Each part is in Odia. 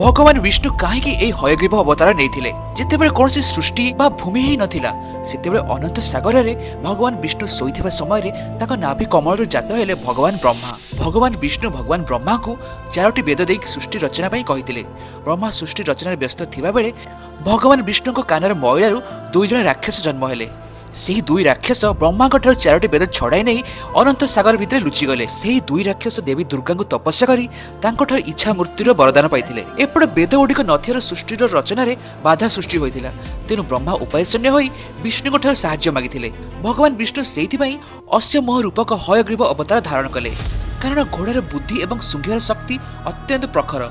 ଭଗବାନ ବିଷ୍ଣୁ କାହିଁକି ଏହି ହୟଗ୍ରୀବ ଅବତାର ନେଇଥିଲେ? ଯେତେବେଳେ କୌଣସି ସୃଷ୍ଟି ବା ଭୂମି ହିଁ ନଥିଲା, ସେତେବେଳେ ଅନନ୍ତ ସାଗରରେ ଭଗବାନ ବିଷ୍ଣୁ ଶୋଇଥିବା ସମୟରେ ତାଙ୍କ ନାଭି କମଳରୁ ଜାତ ହେଲେ ଭଗବାନ ବ୍ରହ୍ମା। ଭଗବାନ ବିଷ୍ଣୁ ଭଗବାନ ବ୍ରହ୍ମାଙ୍କୁ ଚାରୋଟି ବେଦ ଦେଇ ସୃଷ୍ଟି ରଚନା ପାଇଁ କହିଥିଲେ। ବ୍ରହ୍ମା ସୃଷ୍ଟି ରଚନାରେ ବ୍ୟସ୍ତ ଥିବାବେଳେ ଭଗବାନ ବିଷ୍ଣୁଙ୍କ କାନର ମଇଳାରୁ ଦୁଇ ଜଣ ରାକ୍ଷସ ଜନ୍ମ ହେଲେ। ସେହି ଦୁଇ ରାକ୍ଷସ ବ୍ରହ୍ମାଙ୍କ ଠାରୁ ଚାରୋଟି ବେଦ ଛଡ଼ାଇ ନେଇ ଅନନ୍ତ ସାଗର ଭିତରେ ଲୁଚିଗଲେ। ସେହି ଦୁଇ ରାକ୍ଷସ ଦେବୀ ଦୁର୍ଗାଙ୍କୁ ତପସ୍ୟା କରି ତାଙ୍କଠାରୁ ଇଚ୍ଛା ମୃତ୍ୟୁର ବରଦାନ ପାଇଥିଲେ। ଏପଟେ ବେଦ ଗୁଡ଼ିକ ନଥିବାରୁ ସୃଷ୍ଟିର ରଚନାରେ ବାଧା ସୃଷ୍ଟି ହୋଇଥିଲା। ତେଣୁ ବ୍ରହ୍ମା ଉପାୟଶୂନ୍ୟ ହୋଇ ବିଷ୍ଣୁଙ୍କ ଠାରୁ ସାହାଯ୍ୟ ମାଗିଥିଲେ। ଭଗବାନ ବିଷ୍ଣୁ ସେଇଥିପାଇଁ ଅଶ୍ୟମୋହ ରୂପକ ହୟଗ୍ରୀବ ଅବତାର ଧାରଣ କଲେ, କାରଣ ଘୋଡ଼ାର ବୁଦ୍ଧି ଏବଂ ଶୁଙ୍ଘିବାର ଶକ୍ତି ଅତ୍ୟନ୍ତ ପ୍ରଖର।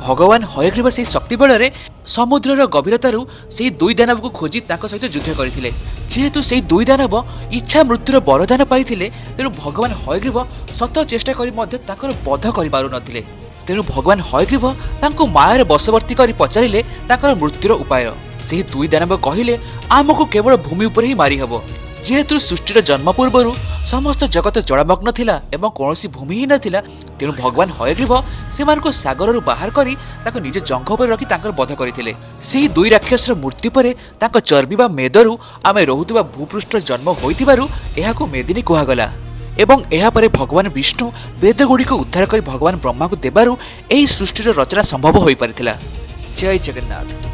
ଭଗବାନ ହୟଗ୍ରୀବ ସେହି ଶକ୍ତି ବଳରେ ସମୁଦ୍ରର ଗଭୀରତାରୁ ସେହି ଦୁଇ ଦାନବକୁ ଖୋଜି ତାଙ୍କ ସହିତ ଯୁଦ୍ଧ କରିଥିଲେ। ଯେହେତୁ ସେହି ଦୁଇ ଦାନବ ଇଚ୍ଛା ମୃତ୍ୟୁର ବରଦାନ ପାଇଥିଲେ, ତେଣୁ ଭଗବାନ ହୟଗ୍ରୀବ ଶତ ଚେଷ୍ଟା କରି ମଧ୍ୟ ତାଙ୍କର ବଧ କରିପାରୁନଥିଲେ। ତେଣୁ ଭଗବାନ ହୟଗ୍ରୀବ ତାଙ୍କୁ ମାୟାରେ ବଶବର୍ତ୍ତୀ କରି ପଚାରିଲେ ତାଙ୍କର ମୃତ୍ୟୁର ଉପାୟ। ସେହି ଦୁଇ ଦାନବ କହିଲେ, ଆମକୁ କେବଳ ଭୂମି ଉପରେ ହିଁ ମାରିହେବ। ଯେହେତୁ ସୃଷ୍ଟିର ଜନ୍ମ ପୂର୍ବରୁ ସମସ୍ତ ଜଗତ ଜଳମଗ୍ନ ଥିଲା ଏବଂ କୌଣସି ଭୂମି ହିଁ ନଥିଲା, ତେଣୁ ଭଗବାନ ହୟଗ୍ରୀବ ସେମାନଙ୍କୁ ସାଗରରୁ ବାହାର କରି ତାଙ୍କ ନିଜ ଜଙ୍ଘ ଉପରେ ରଖି ତାଙ୍କର ବଧ କରିଥିଲେ। ସେହି ଦୁଇ ରାକ୍ଷସର ମୃତ୍ୟୁ ପରେ ତାଙ୍କ ଚର୍ବି ବା ମେଦରୁ ଆମେ ରହୁଥିବା ଭୂପୃଷ୍ଠ ଜନ୍ମ ହୋଇଥିବାରୁ ଏହାକୁ ମେଦିନୀ କୁହାଗଲା। ଏବଂ ଏହାପରେ ଭଗବାନ ବିଷ୍ଣୁ ବେଦଗୁଡ଼ିକୁ ଉଦ୍ଧାର କରି ଭଗବାନ ବ୍ରହ୍ମାଙ୍କୁ ଦେବାରୁ ଏହି ସୃଷ୍ଟିର ରଚନା ସମ୍ଭବ ହୋଇପାରିଥିଲା। ଜୟ ଜଗନ୍ନାଥ।